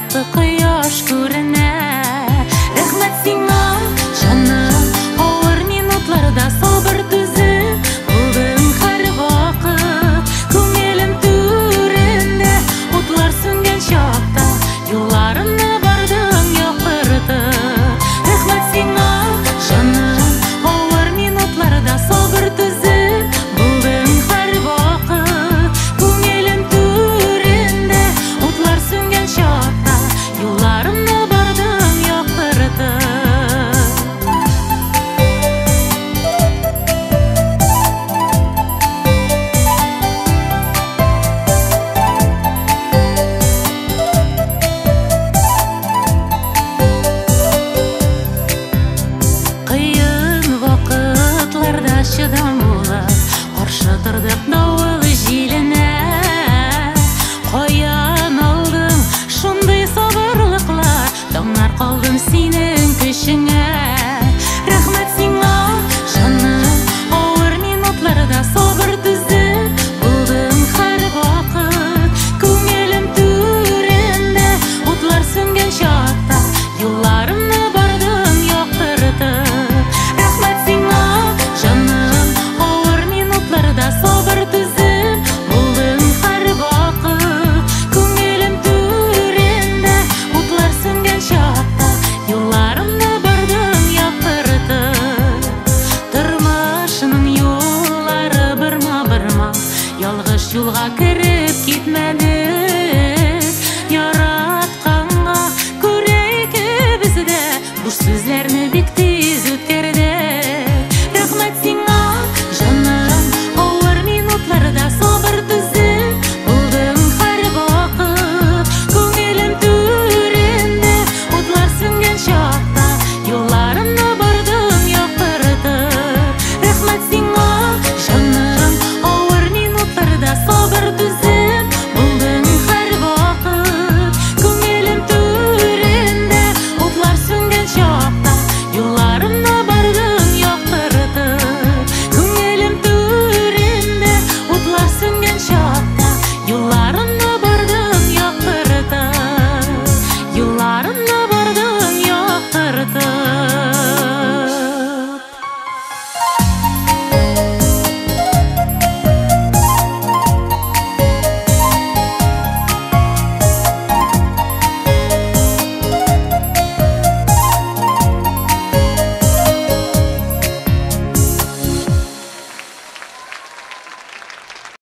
якты кояш күренә. Рәхмәт сиңа, җаным, авыр минутларда сабыр түзем булдың һәрвакыт. Күңелем түрендә утлар сүнгән чакта юлларымны бардың яктыртып. Рәхмәт сиңа, җаным, авыр минутларда сабыр түзем булдың һәрвакыт. Күңелем түрендә утлар сүнгән чакта юлларымны бардың яктыртып. Кыен вакытларда чыдам булып каршы тордык давыл җиленә. Каян алдың шундый сабырлыклар, таңнар калдым синең көчеңә. Рәхмәт сиңа, җаным, авыр минутларда сабыр түзем булдың һәрвакыт. Күңелем түрендә утлар сүнгән чакта юлларымны бардың яктыртып. Рәхмәт сиңа, җаным, авыр минутларда сабыр түзем булдың һәрвакыт. Күңелем түрендә утлар сүнгән чакта юлларымны бардың яктыртып. Тормышның юллары бырма-бырма, ялгыш юлга кереп китмәдем.